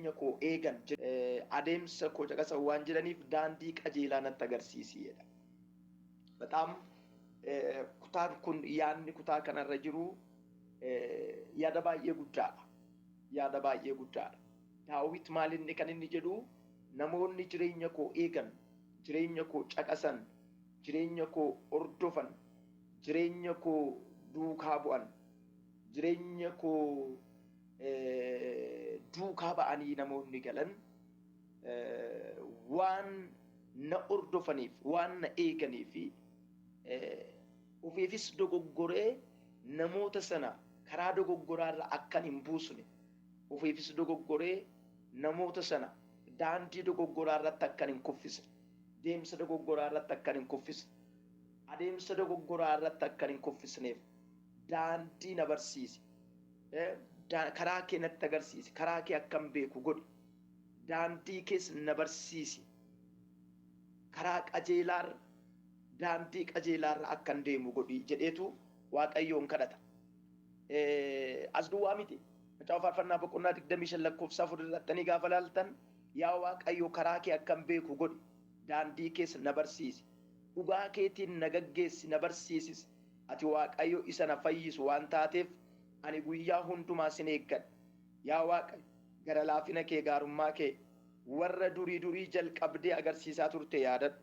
jireenya koo eegan, adeemsa koo caqasan waan jiraniif daandii qajeelaa natti agarsiisi jedha. Bataam kutaan kun, yaadni kutaa kanarra jiru yaada baay'ee guddaadha. Yaada baay'ee guddaadha. Daawit maal inni kan inni jedhu? Namoonni jireenya koo eegan, jireenya koo caqasan, jireenya koo hordofan, jireenya koo duukaa bu'an, jireenya koo duukaa ba'anii namoonni galan waan na hordofaniif, waan na eeganiif fi ofiifis dogoggoree namoota sana karaa dogoggoraarra akkan hin buusne, ofiifis dogoggoree namoota sana daandii dogoggoraa irratti akkan hin kuffisne, deemsa dogoggoraa irratti akkan hin kuffisne, adeemsa dogoggoraa irratti akkan hin kuffisneef daandii na barsiisi. Karaa kee natti agarsiisi. Karaa kee akkan beeku godhi. Daandii kees na barsiisi. Karaa qajeelaarra, daandii qajeelaarra akkan deemu godhi jedheetu Waaqayyoon kadhata. As duwwaa miti. Macaafa Faarfannaa boqonnaa 25 lakkoofsa 4 irrattanii gaafa laaltan, "Yaa Waaqayyo, karaa kee akkan beeku godhi. Daandii kees na barsiisi. Dhugaa keetiin na gaggeessi, na barsiisis. Ati Waaqayyo isa na fayyisu waan taateef, ani guyyaa hundumaa sin eeggadha. Yaa Waaqayyo, gara laafina kee, gaarummaa kee warra durii durii jalqabdee agarsiisaa turte yaadadhu.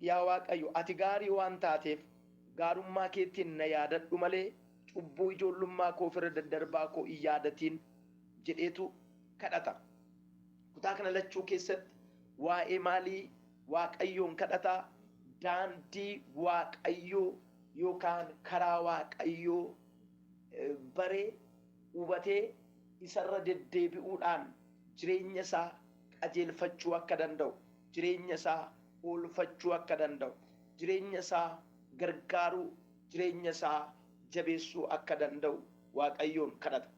Yaa Waaqayyo, ati gaarii waan taateef, gaarummaa keetiin na yaadadhu malee cubbuu ijoollummaa koo fi irra daddarbaa koo hin yaadatiin" jedheetu kadhata. Kutaa kana lachuu keessatti waa'ee maalii Waaqayyoon kadhata? Daandii Waaqayyoo yookaan karaa Waaqayyoo baree, hubatee, isarra deddeebi'uudhaan jireenya isaa qajeelfachuu akka danda'u, jireenya isaa oolfachuu akka danda'u, jireenya isaa gargaaruu, jireenya isaa jabeessuu akka danda'u Waaqayyoon kadhata.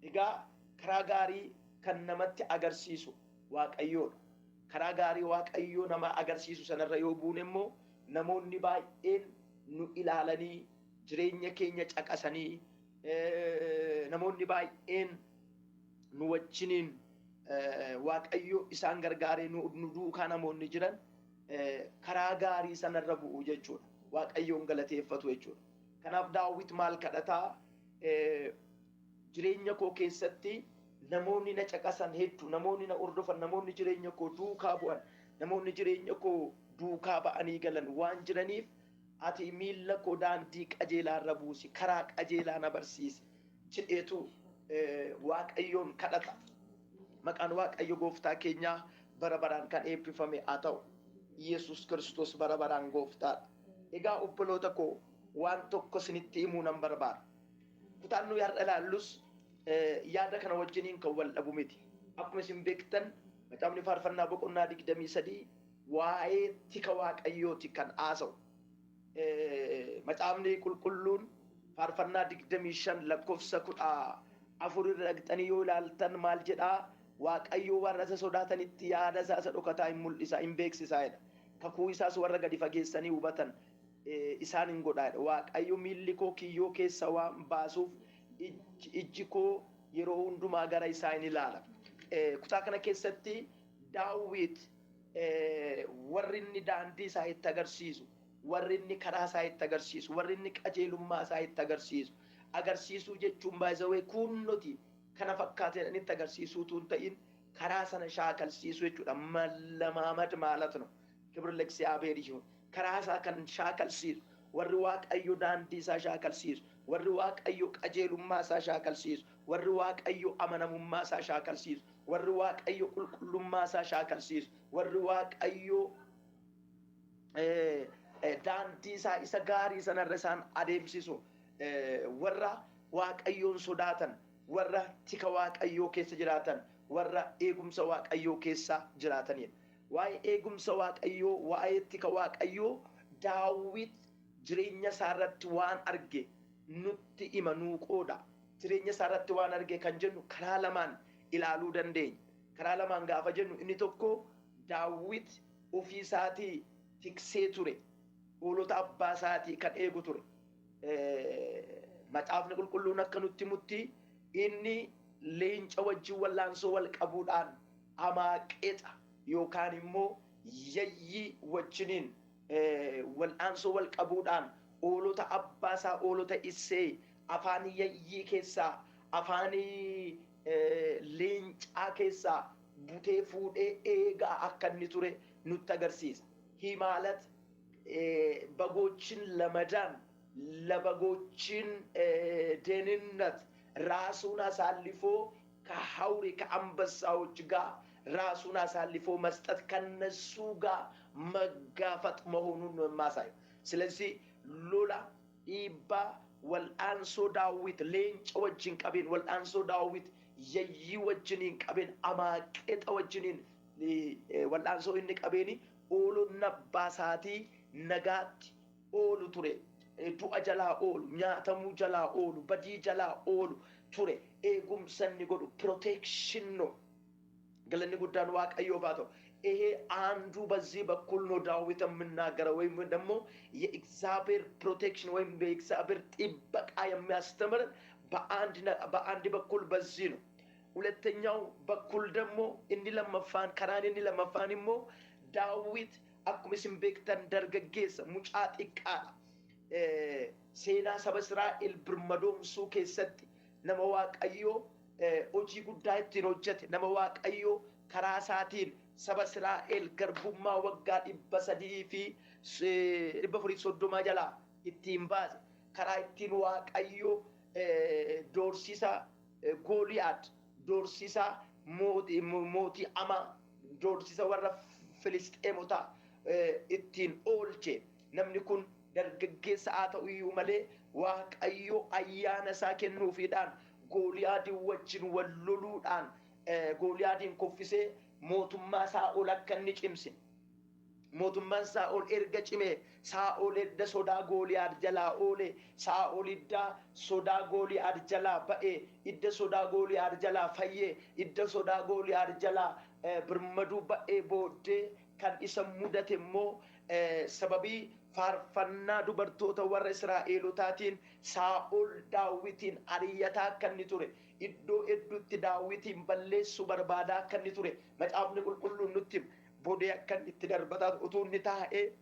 Egaa karaa gaarii kan namatti agarsiisu Waaqayyoodha. Karaa gaarii Waaqayyoo nama agarsiisu sanarra yoo buune immoo, namoonni baay'een nu ilaalanii, jireenya keenya caqasanii, namoonni baay'een nu wajjiniin Waaqayyo isaan gargaaree nu duukaa namoonni jiran karaa gaarii sanarra bu'u jechuudha. Waaqayyoon galateeffatu jechuudha. Kanaaf Daawit maal kadhataa? Jireenya koo keessatti namoonni na caqasan hedduu, namoonni na hordofan, namoonni jireenya koo duukaa bu'an, namoonni jireenya koo duukaa ba'anii galan waan jiraniif, ati miilla koo daandii qajeelaarra buusi, karaa qajeelaa na barsiisi jedheetu Waaqayyoon kadhata. Maqaan Waaqayyo gooftaa keenyaa bara baraan kan eebbifame haa ta'u. Yesus Kiristoos bara baraan gooftaadha. Egaa obboloota koo, waan tokko isinitti himuu nan barbaada. Kutaan nuyi har'a ilaallus yaada kana wajjiniin kan wal dhabu miti. Akkuma isin beektan, Macaafni Faarfannaa boqonnaa 23 waa'ee tika Waaqayyooti kan haasa'u. Macaafni Qulqulluun Faarfannaa 25 lakkoofsa 14 irra dhaqxanii yoo ilaaltan maal jedhaa? "Waaqayyo warra isa sodaatanitti yaada isaa isa dhokataa hin mul'isa, hin beeksisaa" jedha. "Kakuu isaas warra gadi fageessanii hubatan isaan hin godhaa" jedha. "Waaqayyo miilli koo kiyyoo keessa waan baasuuf, ijji koo yeroo hundumaa gara isaa hin ilaala." Kutaa kana keessatti Daawit warri inni daandii isaa itti agarsiisu, warri inni karaa isaa itti agarsiisu, warri inni qajeelummaa isaa itti agarsiisu, agarsiisuu jechuun baay'isawee kunnoti kana fakkaatee itti agarsiisuu utuu hin ta'in, karaa sana shaakalsiisuu jechuudha. መለማመድ ማለት ነው። ክብር ለእግዚአብሔር ይሁን። Karaa isaa kan shaakalsiisu, warri Waaqayyo daandii isaa shaakalsiisu, warri Waaqayyo qajeelummaa isaa shaakalsiisu, warri Waaqayyo amanamummaa isaa shaakalsiisu, warri Waaqayyo qulqullummaa isaa shaakalsiisu, warri Waaqayyo daandii isaa isa gaarii sanarra isaan adeemsisu, warra Waaqayyoon sodaatan, warra tika Waaqayyoo keessa jiraatan, warra eegumsa Waaqayyoo keessa jiraatanidha. Waa'ee eegumsa Waaqayyoo, waa'ee tika Waaqayyoo Daawit jireenya isaa irratti waan arge nutti hima, nuu qooda. Jireenya isaa irratti waan arge kan jennu karaa lamaan ilaaluu dandeenya. Karaa lamaan gaafa jennu, inni tokko Daawit ofii isaatii tiksee ture. Hoolota abbaa isaatii kan eegu ture. Macaafni Qulqulluun akka nutti himutti inni Leenca wajjin wallaansoo wal qabuudhaan, amaaqexa yookaan immoo yayyii wajjiniin wal'aansoo wal qabuudhaan, hoolota abbaasaa, hoolota Issee afaan yayyii keessaa, afaan leencaa keessaa butee fuudhee eegaa akka inni ture nutti agarsiisa. ይህ ማለት በጎችን ለመዳን፣ ለበጎችን ደህንነት ራሱን አሳልፎ ከአውሬ ከአንበሳዎች ጋር ራሱን አሳልፎ መስጠት፣ ከነሱ ጋር መጋፈጥ መሆኑን ነው የማሳየው። ስለዚህ lola dhiibbaa wal'aansoo Daawit leenca wajjin qabeen, wal'aansoo Daawit yayyii wajjiniin qabeen, amaaqexa wajjiniin wal'aansoo inni qabeeni hoolonni abbaa isaatii nagaatti oolu ture. Du'a jalaa oolu, nyaatamuu jalaa oolu, badii jalaa oolu ture. Eegumsa inni godhu protection ነው። Galanni guddaan Waaqayyoof haa ta'u። ይሄ አንዱ በዚህ በኩል ነው ዳዊት የምናገረው ወይም ደግሞ የእግዚአብሔር protection ወይም የእግዚአብሔር ጥበቃ የሚያስተምረን በአንድ በኩል በዚህ ነው። ሁለተኛው በኩል ደግሞ inni lammaffaan, karaan inni lammaffaan immoo, Daawit akkuma isin beektan dargaggeessa, mucaa xiqqaadha. Seenaa saba Israa'el birmadoomsuu keessatti nama Waaqayyoo hojii guddaa ittiin hojjete, nama Waaqayyoo karaa isaatiin saba Israa'el garbummaa waggaa 300 fi 430 jalaa ittiin baase, karaa ittiin Waaqayyoo doorsisa Gooliyaad, doorsisa mootii amaa, doorsisa warra Filisxeemotaa ittiin oolche. Namni kun dargaggeessa haa ta'u iyyuu malee, Waaqayyo ayyaana isaa kennuufiidhaan Gooliyaadin wajjin wal loluudhaan Gooliyaadin kuffisee mootummaa Saa'ol akka inni cimse, mootummaan Saa'ol erga cime, Saa'ol edda sodaa Gooliyaad jalaa oole, Saa'ol idda sodaa Gooliyaad jalaa ba'e, idda sodaa Gooliyaad jalaa fayye, idda sodaa Gooliyaad jalaa birmaduu ba'ee booddee kan isa mudate immoo sababii faarfannaa dubartoota warra Israa'elotaatiin Saa'ol Daawitiin ariyataa akka inni ture, iddoo hedduutti Daawitiin balleessuu barbaadaa akka inni ture Macaafni Qulqulluun nutti hima. Bodee akka inni itti darbataa, utuu inni taa'ee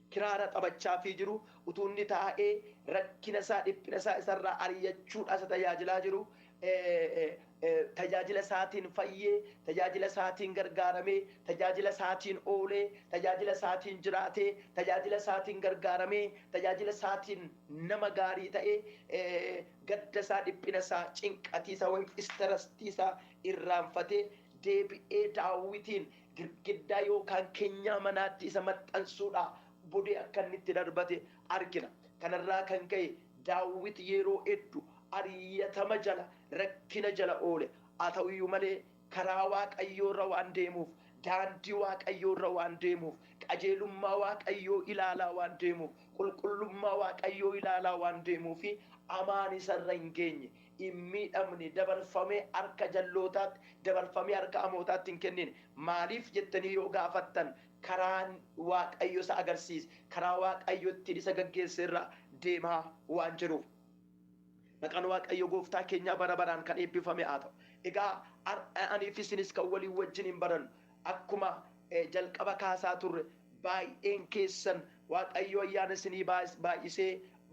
kiraara taphachaafii jiru, utuu inni taa'ee rakkina isaa, dhiphina isaa isarraa ariyachuudha isa tajaajilaa jiru, tajaajila isaatiin fayyee, tajaajila isaatiin gargaaramee, tajaajila isaatiin oolee, tajaajila isaatiin jiraatee, tajaajila isaatiin gargaaramee, tajaajila isaatiin nama gaarii ta'ee, gadda isaa, dhiphina isaa, cinqatii isaa ወይም stress tii isaa irraanfatee deebi'ee Daawwitiin girgiddaa yookaan keenyaa manaatti isa maxxansuudha bodee akka inni itti darbate argina. Kanarraa kan ka'e Daawwit yeroo hedduu ariyyatama jala, rakkina jala oole. Haa ta'uyyuu malee karaa Waaqayyoo irra waan deemuuf, daandii Waaqayyoo irra waan deemuuf, qajeelummaa Waaqayyoo ilaalaa waan deemuuf, qulqullummaa Waaqayyoo ilaalaa waan deemuuf amaan isarra hin geenye, hin miidhamne, dabarfamee harka jallootaatti, dabarfamee harka hamootaatti hin kennine. Maaliif jettanii yoo gaafattan, karaan Waaqayyo isa agarsiise, karaa Waaqayyo ittiin isa gaggeesse irra deemaa waan jiruuf. Maqaan Waaqayyo gooftaa keenyaa bara baraan kan eebbifame haa ta'u. Egaa aniif isinis kan walii wajjin hin barannu akkuma jalqaba kaasaa turre, baay'een keessan Waaqayyo ayyaana isinii baay'isee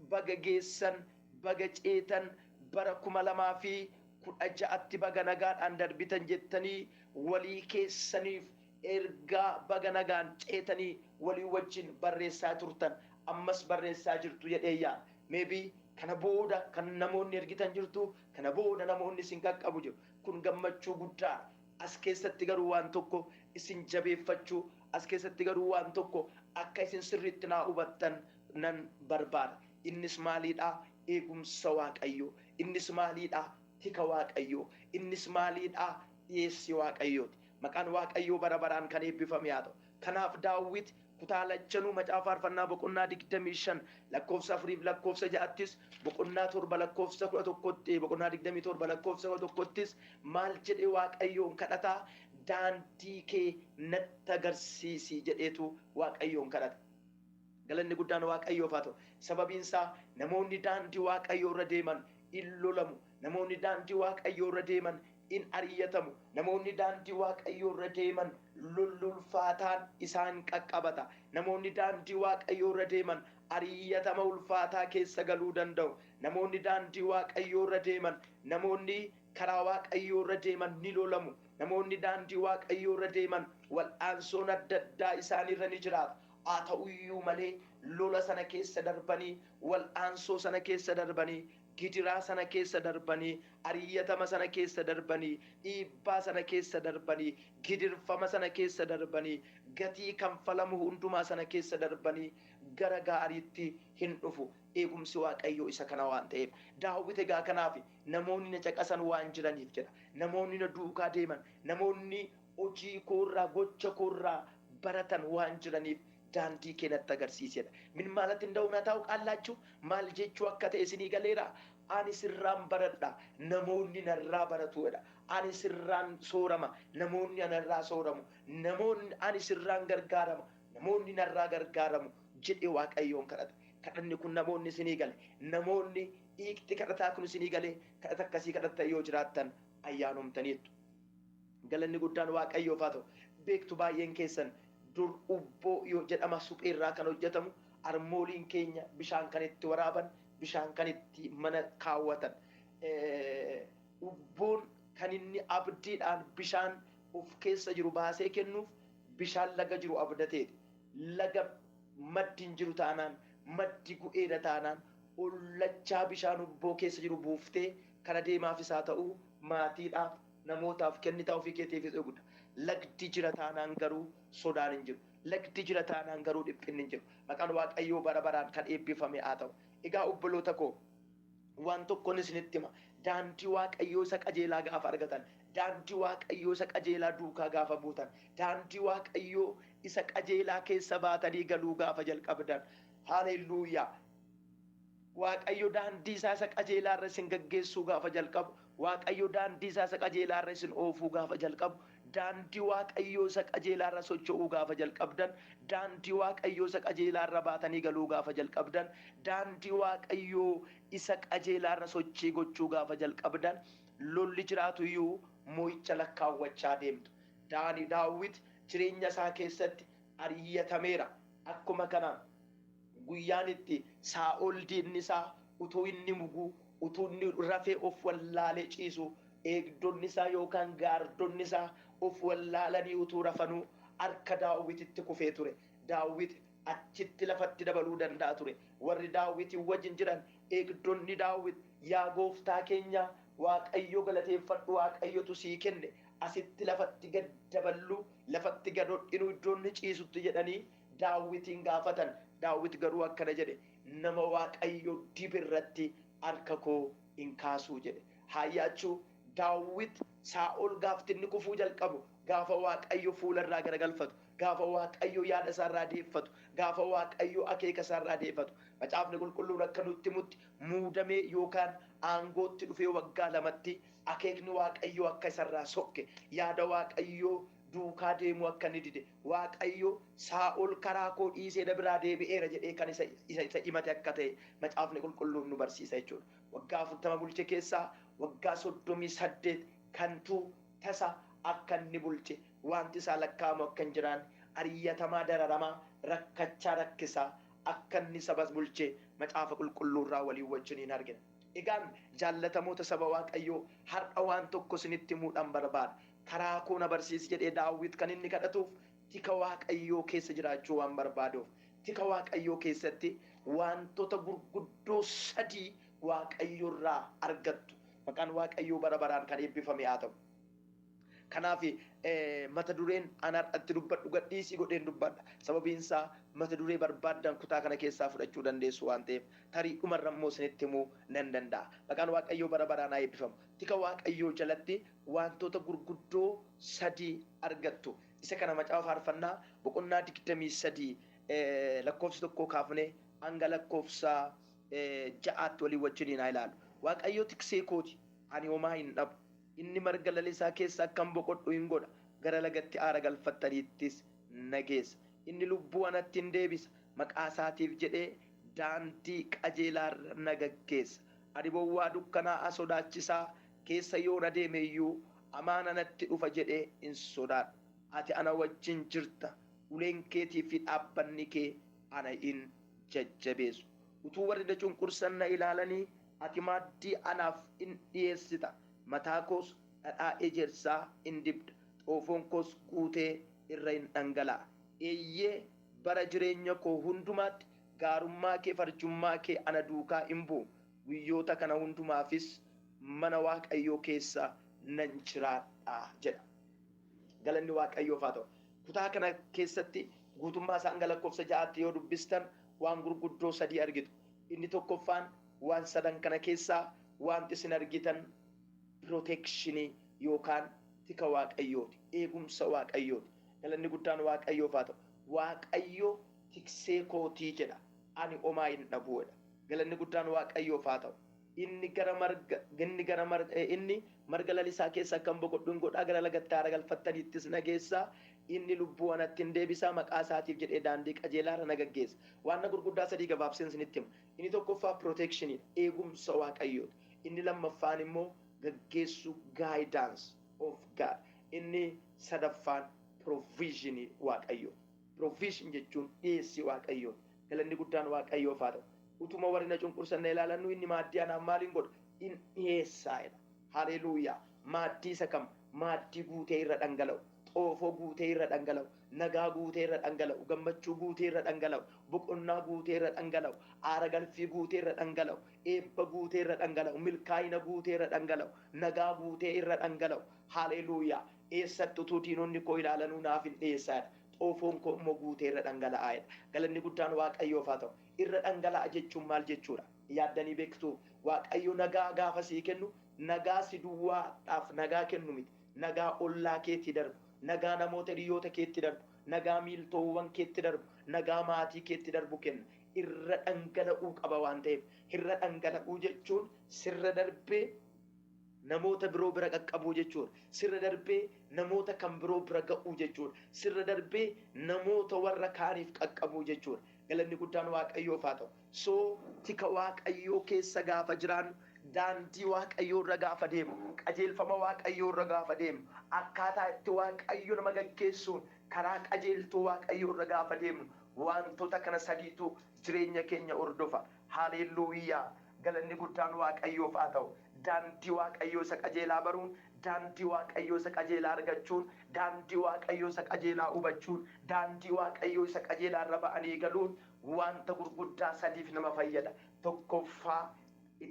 baga geessan, baga ceetan, bara 2016tti baga nagaadhaan darbitan jettanii walii keessaniif ergaa baga nagaan ceetanii walii wajjin barreessaa turtan, ammas barreessaa jirtu jedhee yaada. Maybe kana booda kan namoonni ergitan jirtu, kana booda namoonni isin qaqqabu jiru. Kun gammachuu guddaadha. As keessatti garuu waan tokko isin jabeeffachuu, as keessatti garuu waan tokko akka isin sirriitti naa hubattan nan barbaada. Innis maaliidhaa? Eegumsa Waaqayyoo. Innis maaliidhaa? Tika Waaqayyoo. Innis maaliidhaa? Dhiyeessii Waaqayyooti. Maqaan Waaqayyoo bara baraan kan eebbifame haa ta'u. Kanaaf Daawwit kutaa lachanuu, Macaafa Faarfannaa boqonnaa 25 lakkoofsa 4f lakkoofsa 6ttis, boqonnaa 7 lakkoofsa 11tti, boqonnaa 27 lakkoofsa 11ttis maal jedhee Waaqayyoon kadhataa? "Daandii kee natti agarsiisi" jedheetu Waaqayyoon kadhata. Galanni guddaan Waaqayyoof haa ta'u. Sababiin isaa namoonni daandii Waaqayyoo irra deeman in lolamu. Namoonni daandii Waaqayyoo irra deeman in ariyyatamu. Namoonni daandii Waaqayyoo irra deeman lolli ulfaataan isaan qaqqabata. Namoonni daandii Waaqayyoo irra deeman ariyyatama ulfaataa keessa galuu danda'u. Namoonni daandii Waaqayyoo irra deeman, namoonni karaa Waaqayyoo irra deeman ni lolamu. Namoonni daandii Waaqayyoo irra deeman wal'aansoon adda addaa isaanirra ni jiraata. Haa ta'uyyuu malee lola sana keessa darbanii, wal'aansoo sana keessa darbanii, gidiraa sana keessa darbanii, ariyyatama sana keessa darbanii, dhiibbaa sana keessa darbanii, gidirfama sana keessa darbanii, gatii kanfalamu hundumaa sana keessa darbanii gara gaariitti hin dhufu. Eegumsi Waaqayyoo isa kana waan ta'eef. Daawit egaa kanaaf namoonni na caqasan waan jiraniif jedha. Namoonni na duukaa deeman, namoonni hojii koorraa, gocha koorraa baratan waan jiraniif daandii kee natti agarsiisedha. ምን ማለት እንደሆነ ታውቃላችሁ? Maal jechuu akka ta'e isinii galeera? Ani sirraan baradha, namoonni narraa baratuudha. Ani sirraan soorama, namoonni anarraa sooramu. Namoonni ani sirraan gargaarama, namoonni narraa gargaaramu jedhee Waaqayyoon kadhata. Kadhanni kun namoonni isinii gale, namoonni hiikti kadhataa kun isinii galee kadhata akkasii kadhattan yoo jiraattan ayyaanumtaniittu. Galanni guddaan Waaqayyoof haa ta'u. Beektu, baay'een keessan dur ubboo yoo jedhama supheerraa kan hojjetamu, armooliin keenya bishaan kan itti waraaban, bishaan kan itti mana kaawwatan. Ubboon kan inni abdiidhaan bishaan of keessa jiru baasee kennuuf bishaan laga jiru abdateeti. Laga maddi hin jiru taanaan, maddi gu'eera taanaan, ollachaa bishaan ubboo keessa jiru buuftee kana deemaafis haa ta'u maatiidhaaf, namootaaf kennitaa, ofii keetiifis dhugudha. Lagdi jira taanaan garuu sodaan hin jiru. Lagdi jira taanaan garuu dhiphinni hin jiru. Maqaan Waaqayyoo bara baraan kan eebbifame haa ta'u. Egaa obboloota koo, waan tokkoon isinitti hima. Daandii Waaqayyoo isa qajeelaa gaafa argatan, daandii Waaqayyoo isa qajeelaa duukaa gaafa buutan, daandii Waaqayyoo isa qajeelaa keessa baatanii galuu gaafa jalqabdan, haalelluuyaa! Waaqayyo daandii isaa isa qajeelaa irra isin gaggeessuu gaafa jalqabu, Waaqayyo daandii isaa isa qajeelaa irra isin oofuu gaafa jalqabu, daandii Waaqayyoo isa qajeelaa irra socho'uu gaafa jalqabdan, daandii Waaqayyoo isa qajeelaa irra baatanii galuu gaafa jalqabdan, daandii Waaqayyoo isa qajeelaa irra sochii gochuu gaafa jalqabdan, lolli jiraatu iyyuu mo'icha lakkaawwachaa deemtu. Daani Daawit jireenya isaa keessatti ariyyatameera. Akkuma kana guyyaan itti Saa'ol diinni isaa utuu inni muguu, utuu inni rafee of wallaalee ciisu, eegdonni isaa yookaan gaardonni isaa of wallaalanii utuu rafanuu harka Daawititti kufee ture. Daawit achitti lafatti dabaluu danda'a ture. Warri Daawitiin wajjin jiran, eegdonni Daawit, "Yaa gooftaa keenya, Waaqayyo galateeffadhu, Waaqayyotu sii kenne, asitti lafatti gad daballu, lafatti gad hodhinu iddoo inni ciisutti?" jedhanii Daawitiin gaafatan. Daawit garuu akkana jedhe: "Nama Waaqayyo dibe irratti harka koo hin kaasuu" jedhe. Haayyaachuu Daawit Saa'ol gaafti inni kufuu jalqabu gaafa Waaqayyo fuula irraa garagalfatu, gaafa Waaqayyo yaada isaarraa deeffatu, gaafa Waaqayyo akeeka isaarraa deeffatu. Macaafni Qulqulluun akka nutti himutti muudamee yookaan aangootti dhufee waggaa 2tti akeekni Waaqayyoo akka isarraa sokke, yaada Waaqayyoo duukaa deemuu akka inni dide, Waaqayyo "Saa'ol karaa koo dhiisee na biraa deebi'eera" jedhee kan isa himate akka ta'e Macaafni Qulqulluun nu barsiisa jechuudha. Waggaa 40 bulche keessaa waggaa 38 kantuu tasa akka inni bulche, wanti isaa lakkaa'amu akka hin jiraanne, ariyyatamaa, dararamaa, rakkachaa, rakkisaa akka inni sabas bulche Macaafa Qulqulluurraa walii wajjiniin argina. Egaan jaallatamoota saba Waaqayyoo, har'a waan tokko isinitti himuudhaan barbaada. "Karaa koo na barsiisi" jedhee Daawit kan inni kadhatuuf tika Waaqayyoo keessa jiraachuu waan barbaaduuf. Tika Waaqayyoo keessatti wantoota gurguddoo sadii Waaqayyo irraa argattu. Maqaan Waaqayyoo bara baraan kan eebbifame haa ta'u. Kanaaf mata dureen an har'atti dubbadhu "Gadhiisii godheen dubbadha". Sababiin isaa mata duree barbaaddan kutaa kana keessaa fudhachuu dandeessu waan ta'eef, tarii dhumarra immoo isinitti himuu nan danda'a. Maqaan Waaqayyoo bara baraan haa eebbifamu. Tika Waaqayyoo jalatti wantoota gurguddoo sadii argattu. Isa kana Macaafa Faarfannaa boqonnaa 23 lakkoofsa 1 kaafnee hanga lakkoofsa 6tti walii wajjiniin haa ilaalu. Waaqayyo tiksee kooti, ani homaa hin dhabu. Inni marga lalisaa keessa akkan boqodhu hin godha. Gara lagatti aara galfattaniittis na geessa. Inni lubbuu anatti hin deebisa. Maqaa isaatiif jedhee daandii qajeelaarra na gaggeessa. Ani bowwaa dukkanaa'aa sodaachisaa keessa yoon adeeme iyyuu hamaan anatti dhufa jedhee hin sodaadhu. Ati ana wajjin jirta. Uleen keetii fi dhaabbanni kee ana in jajjabeessu. Utuu warri na cunqursan na ilaalanii, ati maaddii anaaf in dhi'eessita. Mataa koos dhadhaa ejersaa in dibda. Xoofoon koos guutee irra in dhangala'a. Eeyyee, bara jireenya koo hundumaatti gaarummaa kee fi arjummaa kee ana duukaa in bu'u. Guyyoota kana hundumaafis mana Waaqayyoo keessa nan jiraadha jedha. Galanni Waaqayyoof haa ta'u. Kutaa kana keessatti guutummaa isaa hanga lakkoofsa 6tti yoo dubbistan waan gurguddoo sadii argitu. Inni tokkoffaan waan sadan kana keessaa wanti isin argitan protekshinii yookaan tika Waaqayyooti. Eegumsa Waaqayyooti. Galanni guddaan Waaqayyoof haa ta'u. Waaqayyo tiksee kootii jedha. Ani homaa hin dhabu jedha. Galanni guddaan Waaqayyoof haa ta'u. Inni gara marga inni gara marga inni marga lalisaa keessa akkan boqodhu in godha, gara lagatti haara galfattaniittis na geessa. Inni lubbuu anatti in deebisa, maqaa isaatiif jedhee daandii qajeelaa irra na gaggeessa. Waan gurguddaa sadii gabaabseen isinitti hima. Inni tokkoffaa protection, eegumsa Waaqayyooti. Inni lammaffaan immoo gaggeessuu, guidance of God. Inni sadaffaan provision Waaqayyoo. Provision jechuun dhiyeessii Waaqayyoo. Galanni guddaan Waaqayyoof haa ta'u. Utuma warri na cunqursan na ilaalannu, inni maaddii anaaf maaliin godha? In dhiyeessaa jedha. Haleluuyaa. Maaddii isa kam? Maaddii guutee irra dhangala'u. Xoofoo guutee irra dhangala'u. Nagaa guutee irra dhangala'u. Gammachuu guutee irra dhangala'u. Boqonnaa guutee irra dhangala'u. Aara galfii guutee irra dhangala'u. Eebba guutee irra dhangala'u. Milkaa'ina guutee irra dhangala'u. Nagaa guutee irra dhangala'u. Haleluuyaa. Eessatti? Utuu diinonni koo ilaalanuu naaf hin dhiyeessaa jedha. Xoofoon koo immoo guutee irra dhangala'aa jedha. Galanni guddaan Waaqayyoof haa ta'u. Irra dhangala'a jechuun maal jechuudha? Yaaddanii beektuu? Waaqayyo nagaa gaafa sii kennu, nagaa si duwwaadhaaf nagaa kennu miti. Nagaa ollaa keetti darbu. Nagaa namoota hiriyoota keetti darbu. Nagaa miiltoowwan keetti darbu. Nagaa maatii keetti darbu kenna. Irra dhangala'uu qaba waan ta'eef. Irra dhangala'uu jechuun sirra darbee namoota biroo bira qaqqabuu jechuudha. Sirra darbee namoota kan biroo bira ga'uu jechuudha. Sirra darbee namoota warra kaaniif qaqqabuu jechuudha. Galanni guddaan Waaqayyoof haa ta'u. So tika Waaqayyoo keessa gaafa jiraannu, daandii Waaqayyoo irra gaafa deemnu, qajeelfama Waaqayyoo irra gaafa deemnu, akkaataa itti Waaqayyo nama gaggeessuun karaa qajeeltuu Waaqayyoo irra gaafa deemnu, wantoota kana sadiitu jireenya keenya hordofa. Haleluuyaa. Galanni guddaan Waaqayyoof haa ta'u. Daandii Waaqayyoo isa qajeelaa baruun, daandii Waaqayyoo isa qajeelaa argachuun, daandii Waaqayyoo isa qajeelaa hubachuun, daandii Waaqayyoo isa qajeelaa irra ba'anii galuun wanta gurguddaa sadiif nama fayyada. Tokkoffaa,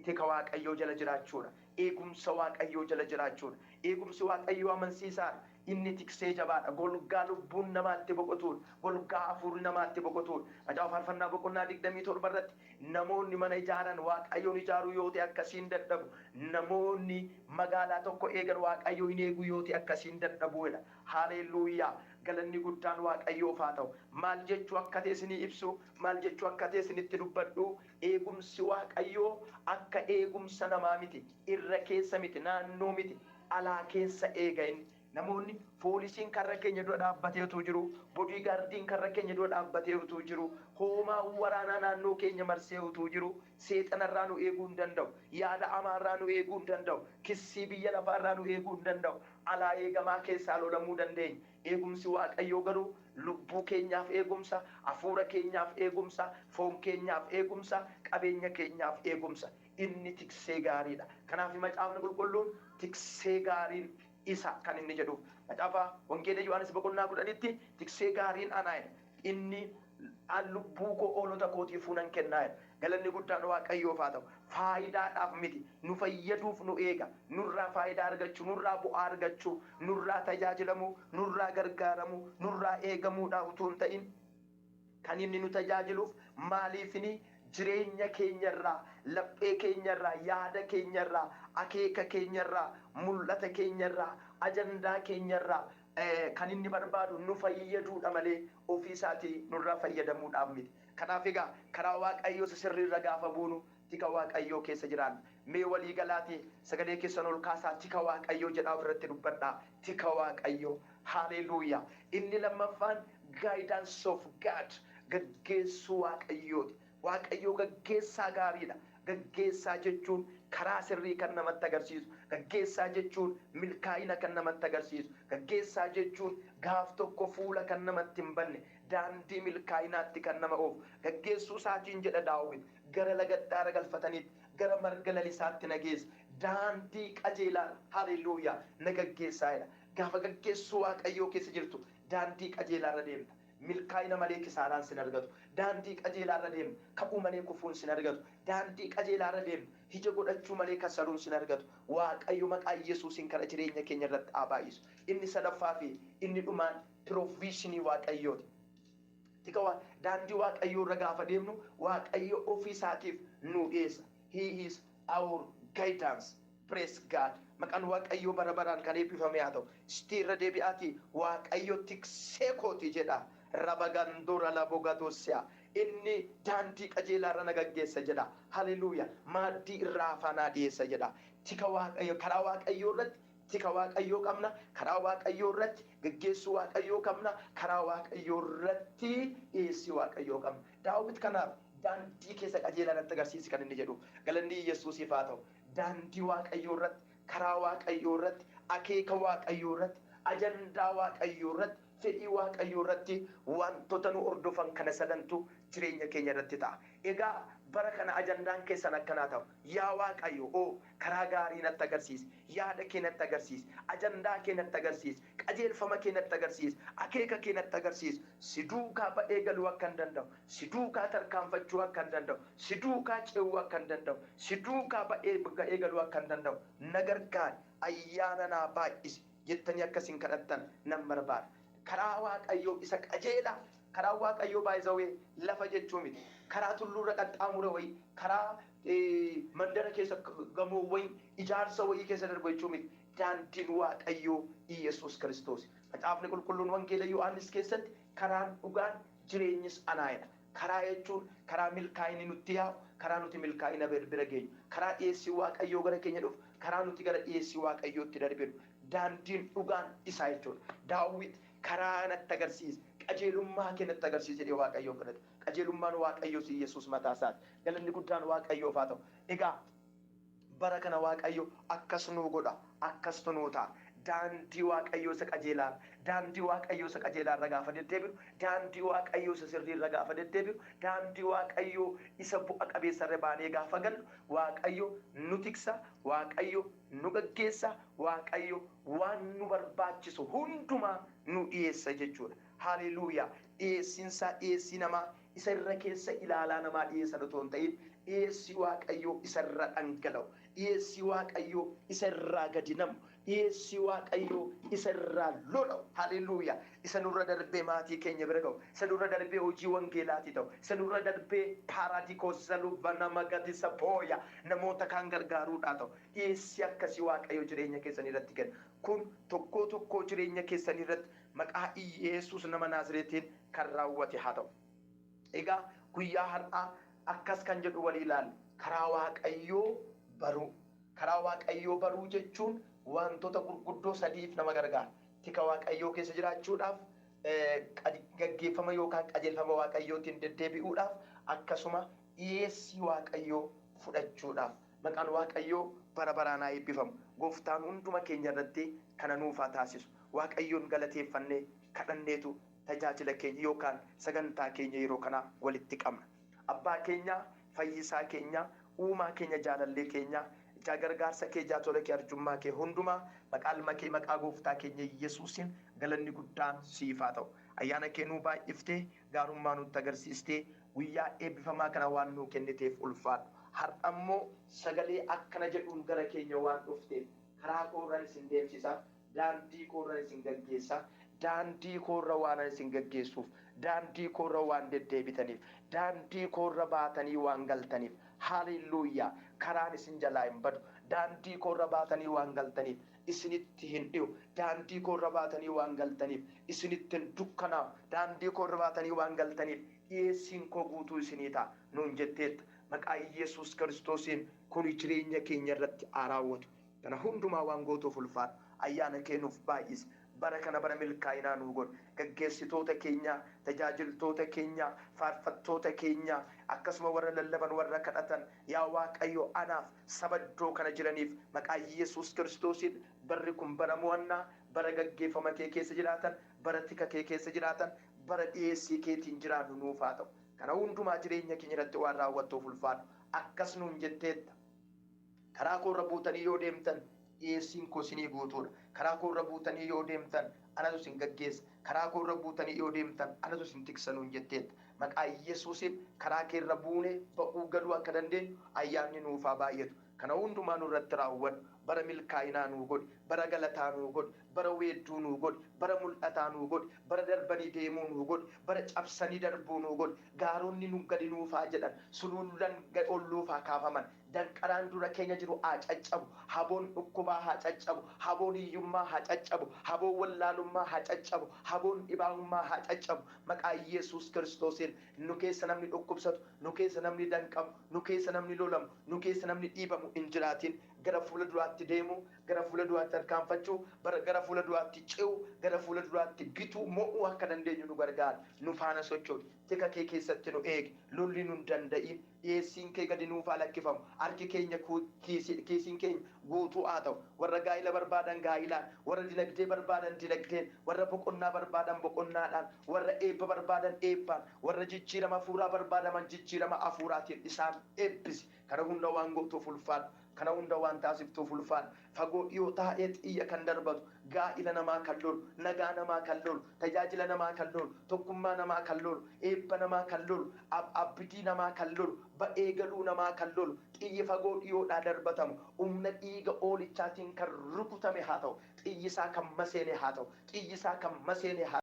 tika Waaqayyoo jala jiraachuudha. Eegumsa Waaqayyoo jala jiraachuudha. Eegumsi Waaqayyoo amansiisaadha. Inni tiksee jabaadha. Golgaa lubbuun namaatti boqotuudha. Golgaa hafuurri namaatti boqotuudha. Macaafa Faarfannaa boqonnaa 27 irratti, "Namoonni mana ijaaran Waaqayyoon ijaaruu yoo ta'e akkasiin dadhabu. Namoonni magaalaa tokko eegan Waaqayyo hin eegu yoo ta'e akkasiin dadhabu" jedha. Haleluuyaa. Galanni guddaan Waaqayyoof haa ta'u. Maal jechuu akka ta'e isinii ibsu, maal jechuu akka ta'e isinitti dubbadhu. Eegumsi Waaqayyoo akka eegumsa namaa miti. Irra keessa miti, naannoo miti, alaa keessa eega inni. Namoonni poolisiin karra keenya dura dhaabbatee utuu jiru, bodyguardiin karra keenya dura dhaabbatee utuu jiru, hoomaan waraanaa naannoo keenya marsee utuu jiru, seexanarraa nu eeguu hin danda'u. Yaada hamaarraa nu eeguu hin danda'u. Kissii biyya lafaarraa nu eeguu hin danda'u. Alaa eegamaa keessaa lolamuu dandeenya. Eegumsi Waaqayyoo garuu lubbuu keenyaaf eegumsa, hafuura keenyaaf eegumsa, foon keenyaaf eegumsa, qabeenya keenyaaf eegumsa. Inni tiksee gaariidha. Kanaaf Macaafni Qulqulluun tiksee gaariin isa kan inni jedhuuf. Macaafa Wangeela Yohaannis boqonnaa 10tti, "Tiksee gaariin anaa" jedha. "Inni lubbuu koo hoolota kootiif nan kennaa" jedha. Galanni guddaan Waaqayyoof haa ta'u. Faayidaadhaaf miti. Nu fayyaduuf nu eega. Nurraa faayidaa argachuu, nurraa bu'aa argachuu, nurraa tajaajilamuu, nurraa gargaaramuu, nurraa eegamuudhaaf utuu hin ta'in, kan inni nu tajaajiluuf maaliifini? Jireenya keenyarraa, laphee keenyarraa, yaada keenyarraa, akeeka keenyarraa, mul'ata keenyarraa, ajandaa keenyarraa kan inni barbaadu nu fayyaduudha malee ofii isaatii nurraa fayyadamuudhaaf miti. Kanaaf egaa karaa Waaqayyoo isa sirriirra gaafa buunu tika Waaqayyoo keessa jiraanna. Mee walii galaatii sagalee keessan ol kaasaa, "Tika Waaqayyoo" jedhaa ofirratti dubbadhaa. Tika Waaqayyoo. Haleluuyaa. Inni lammaffaan guidance of God, gaggeessuu Waaqayyooti. Waaqayyoo gaggeessaa gaariidha. Gaggeessaa jechuun karaa sirrii kan namatti agarsiisu, gaggeessaa jechuun milkaa'ina kan namatti agarsiisu, gaggeessaa jechuun gaaf tokko fuula kan namatti hin banne, daandii milkaa'inaatti kan nama oofu. Gaggeessuu isaatiin jedha Daawit, gara laga daara galfataniitti, gara marga lalisaatti na geessa, daandii qajeelaa, haleluuyaa, na gaggeessaa jedha. Gaafa gaggeessuu Waaqayyoo keessa jirtu daandii qajeelaarra deemta. Milkaa'ina malee kisaaraan sin argatu. Daandii qajeelaarra deemta. Ka'uu malee kufuun sin argatu. Daandii qajeelaarra deemta. Ija godhachuu malee kasaruun sin argatu. Waaqayyo maqaa Yesuusiin kana jireenya keenya irratti haa baay'isu. Inni sadaffaa fi inni dhumaan provision Waaqayyooti. Tika daandii Waaqayyoo irra gaafa deemnu Waaqayyo ofii isaatiif nu dhiyeessa. He is our guidance. Praise God. Maqaan Waaqayyoo bara baraan kan eebbifame haa ta'u. Istii irra deebi'aatii, "Waaqayyo tiksee kooti" jedha. Rabagandora labogadosiya. Inni daandii qajeelaa irra na gaggeessa jedha. Haleluuyaa. Maaddii irraa afaanaa dhiyeessa jedha. Tika Waaqayyo, karaa Waaqayyoo irratti tika Waaqayyoo qabna. Karaa Waaqayyoo irratti gaggeessuu Waaqayyoo qabna. Karaa Waaqayyoo irratti dhiyeessii Waaqayyoo qabna. Daawit kanaaf daandii keessa qajeelaa natti agarsiisi kan inni jedhu. Galanni Yesuusiif haa ta'u. Daandii Waaqayyoo irratti, karaa Waaqayyoo irratti, akeeka Waaqayyoo irratti, ajandaa Waaqayyoo irratti, fedhii Waaqayyoo irratti wantoota nu hordofan kana sadantu jireenya keenya irratti ta'a. Egaa bara kana ajandaan keessan akkanaa ta'u. Yaa Waaqayyo, oo karaa gaarii natti agarsiisi, yaada kee natti agarsiisi, ajandaa kee natti agarsiisi, qajeelfama kee natti agarsiisi, akeeka kee natti agarsiisi. Si duukaa ba'ee galuu akka hin danda'u, si duukaa tarkaanfachuu akka hin danda'u, si duukaa ce'uu akka hin danda'u, si duukaa ba'ee galuu akka hin danda'u na gargaari, ayyaana naa baay'isi jettanii akkasiin kadhattan nan barbaada. Karaa Waaqayyoo isa qajeelaa, karaa Waaqayyoo baay'isawee lafa jechuu miti. Karaa tulluurra qaxxaamura wayii, karaa mandara keessa gamoo wayii, ijaarsa wayii keessa darbu jechuu miti. Daandiin Waaqayyoo Iyesuus Kiristoos. Macaafni Qulqulluun Wangeela Yohaannis keessatti karaan, dhugaan, jireenyis anaa'edha. Karaa jechuun karaa milkaa'inni nutti yaa'u, karaa nuti milkaa'ina bira geenyu, karaa dhiyeessii Waaqayyoo gara keenya dhufu, karaa nuti gara dhiyeessii Waaqayyootti darbinu. Daandiin dhugaan isaa jechuudha. Daawit karaa natti agarsiisa, qajeelummaa kee natti agarsiisa jedhee Waaqayyoon kadhate. Qajeelummaan Waaqayyoo si Yesuus mataa isaati. Galanni guddaan Waaqayyoof haa ta'u. Egaa bara kana Waaqayyo akkas nuu godha, akkas nuu ta'a. Daandii Waaqayyoo isa qajeelaa, daandii Waaqayyoo isa qajeelaa irra gaafa deddeebinu, daandii Waaqayyoo isa sirrii irra gaafa deddeebinu, daandii Waaqayyoo isa bu'a qabeessa irra baanee gaafa gallu, Waaqayyo nu tiksa, Waaqayyo nu gaggeessa, Waaqayyo waan nu barbaachisu hundumaa nu dhiyeessa jechuudha. Haleluuyaa. Dhiyeessiinsaa dhiyeessii namaa isa irra keessa ilaalaa namaa dhiyeessan otoo hin ta'in, dhiyeessii Waaqayyoo isa irra dhangala'u, dhiyeessii Waaqayyoo isa irraa gadi namu, dhiyeessii Waaqayyoo isa irraa lola'u. Haleluuyaa. Isa nurra darbee maatii keenya bira ga'u, isa nurra darbee hojii wangeelaatii ta'u, isa nurra darbee paaraadikoos nama gadisa booya namoota kaan gargaaruudhaa ta'u. Dhiyeessii akkasii Waaqayyo jireenya keessanii irratti kenna. Kun tokkoo tokkoo jireenya keessanii irratti maqaa Iyeesuus nama Naazreetiin kan raawwate haa ta'u. Egaa guyyaa har'aa akkas kan jedhu walii ilaalle: karaa Waaqayyoo baruu. Karaa Waaqayyoo baruu jechuun wantoota gurguddoo sadiif nama gargaara. Tika Waaqayyoo keessa jiraachuudhaaf, gaggeeffama yookaan qajeelfama Waaqayyootiin deddeebi'uudhaaf, akkasuma dhiyeessii Waaqayyoo fudhachuudhaaf. Maqaan Waaqayyoo bara baraan haa eebbifamu. Gooftaan hunduma keenya irratti kana nuuf haa taasisu. Waaqayyoon galateeffannee kadhanneetu tajaajila keenya yookaan sagantaa keenya yeroo kana walitti qabna. Abbaa keenya, fayyisaa keenya, uumaa keenya, jaalallee keenya, ijaa gargaarsa kee, jaatola kee, arjummaa kee hundumaa maqaa ilma kee, maqaa gooftaa keenya Yesuusiin galanni guddaan siif haa ta'u. Ayyaana kee nuu baay'iftee, gaarummaa nutti agarsiistee, guyyaa eebbifamaa kana waan nuu kenniteef ulfaadhu. Har'a immoo sagalee akkana jedhuun gara keenya waan dhufteef, karaa koorran isin deemsisa, daandii koorran isin gaggeessa, daandii koorra waan isin gaggeessuuf, daandii koorra waan deddeebitaniif, daandii koorra baatanii waan galtaniif, haleluuyaa, karaan isin jalaa hin badu. Daandii koorra baatanii waan galtaniif isinitti hin dhi'u. Daandii koorra baatanii waan galtaniif isinitti hin dukkanaa'u. Daandii koorra baatanii waan galtaniif dhiyeessiin koo guutuu isinii ta'a nuun jetteetta. Maqaa Yesuus Kiristoosiin kun jireenya keenya irratti haa raawwatu. Kana hundumaa waan gootuuf ulfaadhu. Ayyaana kee nuuf baay'isi. Bara kana bara milkaa'inaa nuu godhi. Gaggeessitoota keenya, tajaajiltoota keenya, faarfattoota keenya, akkasuma warra lallaban, warra kadhatan, yaa Waaqayyo, anaaf saba iddoo kana jiraniif maqaa Yesuus Kiristoosiin barri kun bara mo'annaa, bara gaggeeffama kee keessa jiraatan, bara tika kee keessa jiraatan, bara dhiyeessii keetiin jiraannu nuuf haa ta'u. Kana hundumaa jireenya keenya irratti waan raawwattuuf ulfaadhu. Akkas nuun jetteetta. Karaa koo irra buutanii yoo deemtan, dhiyeessiin koo isinii guutuudha. Karaa koo irra buutanii yoo deemtan, anatu isin gaggeessa. Karaa koo irra buutanii yoo deemtan, anatu isin tiksa nuun jetteetta. Maqaa Yesuusiin karaa kee irra buunee ba'uu galuu akka dandeenyu ayyaanni nuuf haa baay'atu. Kana hundumaa nurratti raawwadhu. Bara milkaa'inaa nuu godhi. Bara galataa nuu godhi. Bara weedduu nuu godhi. Bara mul'ataa nuu godhi. Bara darbanii deemuu nuu godhi. Bara cabsanii darbuu nuu godhi. Gaaronni nu gadi nuuf haa jedhan. Sulullan ol nuuf haa kaafaman. Danqaraan dura keenya jiru haa caccabu. Haboon dhukkubaa haa caccabu. Haboon hiyyummaa haa caccabu. Haboon wallaalummaa haa caccabu. Haboon dhibaa'ummaa haa caccabu. Maqaa Yesuus Kiristoosiin nu keessa namni dhukkubsatu, nu keessa namni danqamu, nu keessa namni lolamu, nu keessa namni dhiibamu hin jiraatin. Gara fuula duraatti deemuu, gara fuula duraatti tarkaanfachuu, gara fuula duraatti ce'uu, gara fuula duraatti bituu, mo'uu akka dandeenyu nu gargaara. Nu faana socho'i. Tika kee keessatti nu eegi. Lolli nu hin danda'in. Dhiyeessiin kee gadi nuuf haa lakkifamu. Harki keenya, kiisiin keenya guutuu haa ta'u. Warra gaa'ila barbaadan gaa'ilaan, warra dinagdee barbaadan dinagdeen, warra boqonnaa barbaadan boqonnaadhaan, warra eebba barbaadan eebbaan, warra jijjiirama hafuuraa barbaadaman jijjiirama hafuuraatiin isaan eebbisi. Kana hunda waan gootuuf ulfaadhu. Kana hunda waan taasiftuuf ulfaadhu. Fagoo dhiyoo taa'ee xiyya kan darbatu, gaa'ila namaa kan lolu, nagaa namaa kan lolu, tajaajila namaa kan lolu, tokkummaa namaa kan lolu, eebba namaa kan lolu, abdii namaa kan lolu, ba'ee galuu namaa kan lolu, xiyyi fagoo dhiyoodhaa darbatamu humna dhiiga oolichaatiin kan rukutame haa ta'u. Xiyyi isaa kan maseene haa ta'u. Xiyyi isaa kan maseene haa